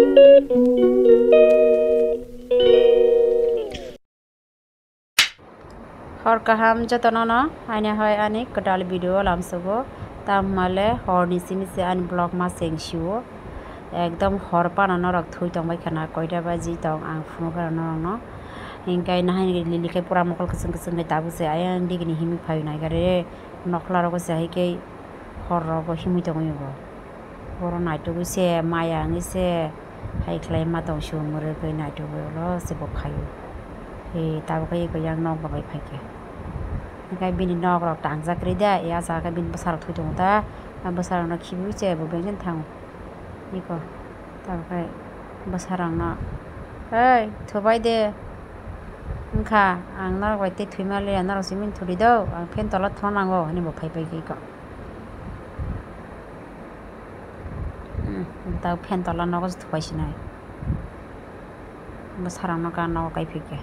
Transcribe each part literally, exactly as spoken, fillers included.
Hor kaham jotono no, aini hai ani kwtal video lamsogo, tamhimale horni simi se ani vlog ma cheng sio, ekdom hor phano norok thui tongbai khana, koita baji tong ang phunukha norokno, hinkhe nahani lili khe pura mokol kwchwng kwchwng khe tabuk se ayang digini himwi phaio naikha re, nokla rogo se hai khe hor rogo himwi tongwi bo. Borok naitugwi se, maya wngwi se, hai khlai ma tong sio, mwrwgwi naitugwi ulo se bo phaio. He, tabuk khe eko yang nok bai phaikha. Hinkhe bini nok rok tangjak kwrwi da, ya jaga bini bwsa rok thwi tongo ta, a bwsa rok no khibiwi se bo bengsan thango. Eko, tabuk khe bwsa rok no, "Oi, thubai de, wngkha, ang norok bai tei thwi manliya, norok simi thudi do, ang phen tola thwna nango," hinwi bo phai paikha eko. Hmm, ta phen tola nogo se thupai sinai. Bwsarokno ka nogo kai phikha.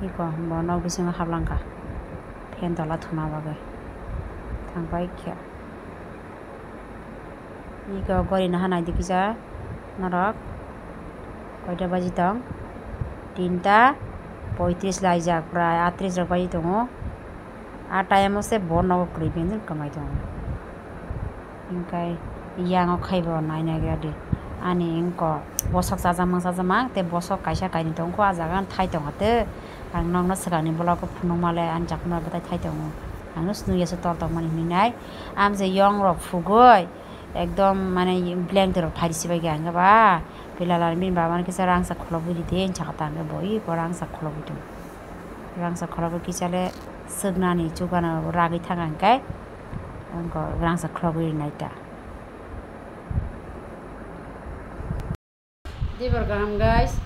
Iko bo nok bisingo hablangkha. Phen tola thwna bagwi. Thangpai khe. Iko gori naha naidi kisa norok. Koita baji tong? Tinta poitris laijak, prai atris rok baji tongo. A time o se bo nogo kwrwi bengsan kwmai tongo. Hinkhe yango khaibo nai naigra di. Ani wngkok bosok chajakma chajakma tei bosok kaisa kainwi tongkho, a jaga thai tongkha tei ang nokno swkangni vlog o phunukma le ani jakma bwthai thai tongo. Ang no swnwi ya se tol tongmani hinwi nai. Amse yong rok phugwi ekdom mane blanket rok phari sibaikha hinkhe ba. Pilala bini baba no kisa rangchak kholobwi ride hinwi sakha ta hinkhe bo iko rangchak kholobwi tongo. Rangchak kholobwi kisa le swknani chukano ragwi thangkha hinkhe wngkha rangchak kholobwi rinai ta. Dibor kaham guys,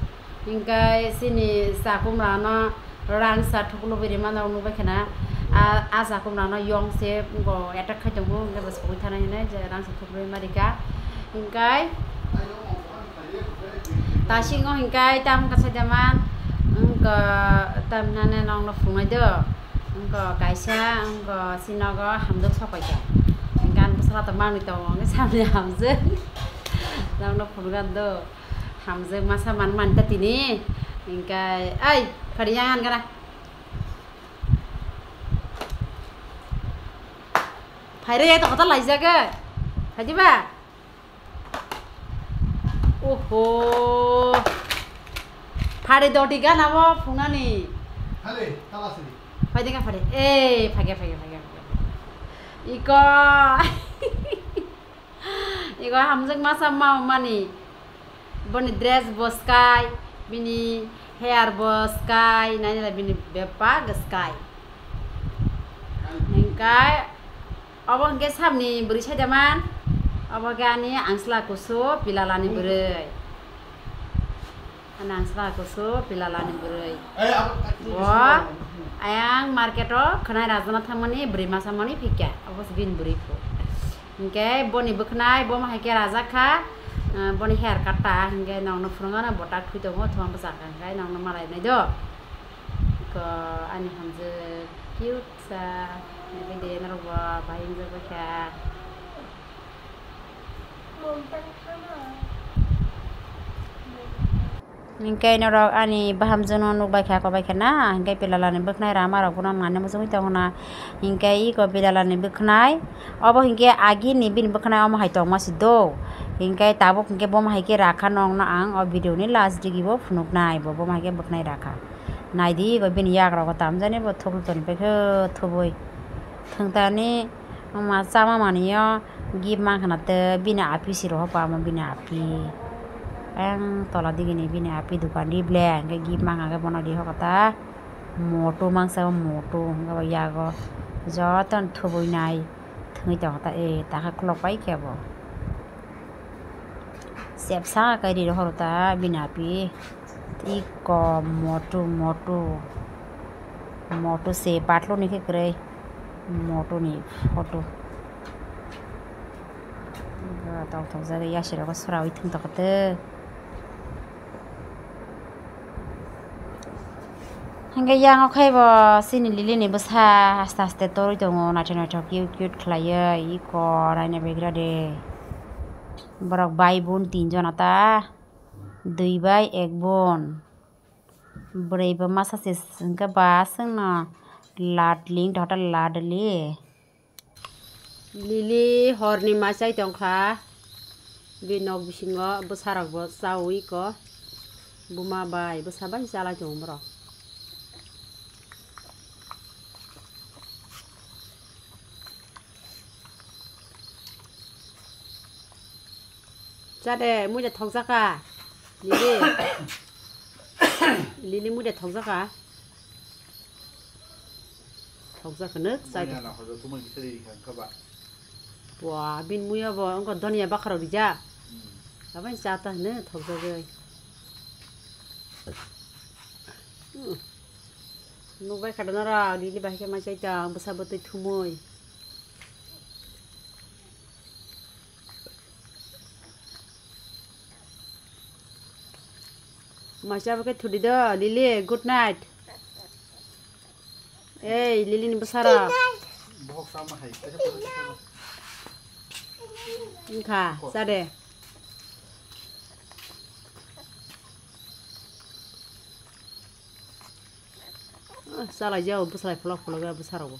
hinkhe chini chakumrano rangchak thuklubwi rimano nukbai khana. A, a chakumrano yong se wngkha attack khai tongo, hinkhe bo sogwi thana hinwi je rangchak thuklubwi ma rikha. Hinkhe Tasingo hinkhe tamo khe saida man, wngkha tamhinani nokno phunuknai do, wngkha kaisa, wngkha sinogo hamjwk sopaikha, hinkhe ani bwsala to manwi tongo, wngkha samni hamjwk nokno phunuknai do, hamjwk masa man mani ta tini, hinkhe ai phari yang ani gana. Phairwi ai tongkha ta laijak, phaidiba? Oho. Phari doti gana bo phungnani. Hale, tala sini. Phaidi ka phari. Ei, phage, phage, phage, phage. Iko. Iko hamjwk masa ma mani. Boni dress bo sky, bini hair bo sky, nainala bini bepag sky. Hingkai Obo hingke samni bwrwi saidaman, obo khe ani angsla kusu pilalani bwrwi. Ani angsla kusu pilalani bwrwi. Bo ayang market o khwnai rajana thangmani bwrwi masa mani phikya, obo se bini bwrwi phu. Hingke boni bwkhnai bo ma hai khe rajak kha, ah, boni hair cut ta hingke nokno phwrwngano bo tak thui tongo, thuma bwchak kha hingke nokno malai nai do. Ko ani hamjwk cute sa, naibe de norok bo bahai wngjak bai kha. Hinkhe norok ani bahamjwkno nukbai kha, kobai kha na, hinkhe pilalani bwkhnai rama rok bono nani muchungwi tongo na, hinkhe iko pilalani bwkhnai, obo hinkhe agini bini bwkhnai omo hai tongma si do, hinkhe tabuk hinkhe bomo hai khe rakha nokno ang o video ni last digi bo phunuknai bo, bomo hai khe bwkhnai rakha. Naidi, iko bini yagrogo tamjani bo thuklu toni paikhe thubui. Thwngtani ma chama manio gift mankha na tei bini api siro hopa omo bini api. Ayang tola digini bini api dukan ri ble hingke gift mankha khe bono ri hoka ta moto mangsa moto hingke bo yago jotono thubui nai thwngwi tongkha ta e takha khulok pai khe bo. Sepsa khe ri rohor ta bini api. Iko moto, moto. Moto se patlo ni khe kwrwi. Moto ni photo. Tok tok jagwi yasi rogo sora wi thung tokte. Hingke yang o khe bo chini lili ni bwsa aste aste torwi tongo, naithok naithok cute cute khlaiwi, iko raina begra de. Borok bai bun tin jona ta, dui bai ek bun. Bwrwi bo masa se hwnkhe ba swngno ladli wngtong khe ladli. Lili horni ma chai tongkha, bini nok bisingo bwsarokbo chaui ko, buma bai bwsa bai chalai tongo borok. Chade, muida thokjaka. Lili. Lili muida thokjaka. Thokjak hwno, chai. Manya na hojo thumui kisa ri kha kha ba. Bua, bin muya bo, wngkha donya bakharo rijak. Hmm. Abai cha ta hwno thokjagwi. Hmm. Nukbai kha da nara, Lili bai khe ma chai ta, bwsa bwtwi thumui. Maisa bo khe thudi do, Lili, good night. Ei, Lili ni bwsarok. Bohok sama hai. Wngkha, cha de. Ah, chalai jao, bwsalai pholok pholok ya bwsarok bo.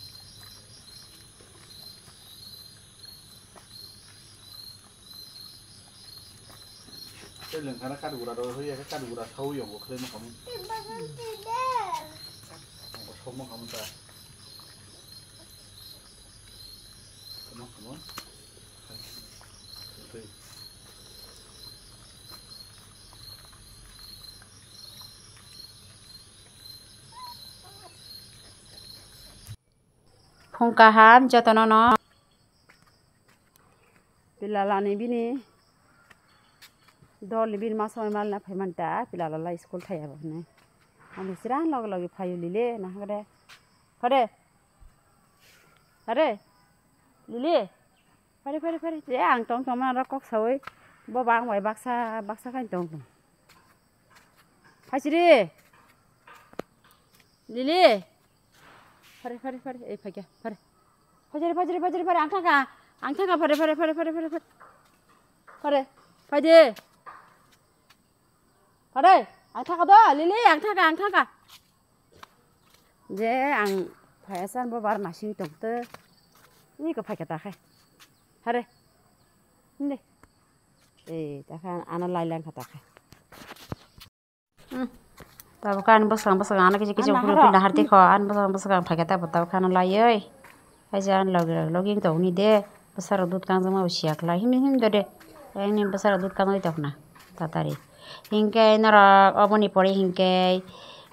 Tei lengkhana kadugura rw hwya khe kadugura saui yokbo khlai ma khamu. Yokbo sok ma khamu ta. Khamu khamu. Tei. Phung kaham jotono no. Pilala ni bini dol ni bini ma somoi mal na phai man ta, pilala la school thai abo hwnwi. Ani sira log logi phayu Lili na hagre. Phare. Phare. Lili. Phare, phare, phare. Je ang tong tong ma rok kok sawi. Bo bang bai baksa, baksa kain tong tong. Phaisiri. Lili. Phare, phare, phare. Ei, phaikya, phare. Phajari, phajari, phajari, phare. Ang thangkha, ang thangkha, phare, phare, phare. Phare, phaidi. Phare, ang thangkha do, Lili, ang thangkha, ang thangkha. Je, ang phaiya san bo bar nasing tongte. Ni ko phaikha ta khai. Phare. Hindi. Ei, ta khan ano lai lang kha ta khai. Hmm. Tabuk ani bwskang bwskang ano kisa kisa Ano uphuru naharo. Phinda harti kho, ani bwskang bwskang phaikha tabuk tabuk ano laioi. Haisa ani logi logi wng tongni de, bwsarok dud kangjak ma bo siya khlai himni himni dode. Ayang ni bwsarok dud kangjak tongna tatari. Hinkhe norok oboni pore hinkhe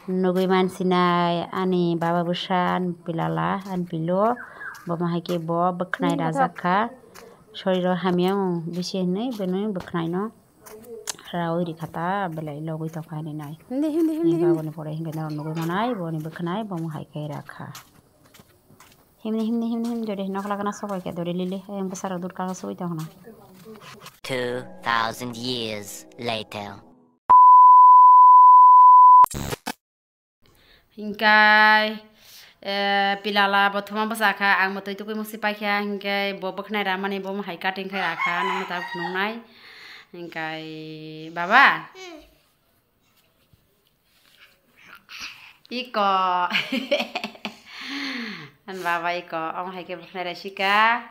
nugui mansinai ani baba bwsa ani pilala ani pilo bo ma hai khe bo bwkhnai Nini rajak kha. Soriro hamya wng bisi hinwi bini bwkhnai no. Rawi rikha ta belai logwi tongkha hinwi nai. Hindi, hindi, hindi, Ni hindi. Baboni pore hinkhe norok nugwi manai, boni bwkhnai, bomo hai khe rakha. Himni, himni, himni, himni, dori hinwi nokla gana sokoi khe dori Lili, ayang bwsarok dud kaka sogwi tongkha na. Two thousand years later. Hinkhe, eh, pilala bo thuma bwsa kha, ang bo twi tukui musi paikha, hinkhe bo bwkhnai ramani bo hai cutting khai rakha, nangno ta phunuknai. Hinkhe, baba? Hmm. Iko. An baba iko, omo hai khe bwkhnai rai sika.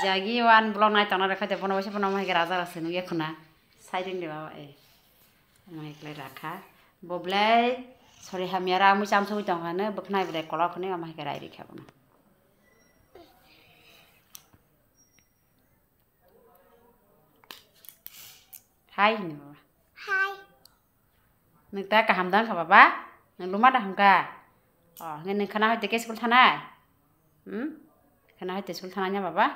Jagi wan vlog nai tongna rwkha de, bono waisa bono omo hai khe raja rasa nukya khuna. Siding de baba, eh. Omo hai khe rakha. Bo belai sori hamya ra mui chamsogwi tongkha no, bwkhnai belai kolok hinwi omo hai khe rai rikha bono. Hai hinwi baba. Hai. Nwng ta kaham da wngkha baba? Nwng luma da hwnkha? Oh, nwng khana hoite khe school thanai? Hmm? Khana hoite school thanai na baba?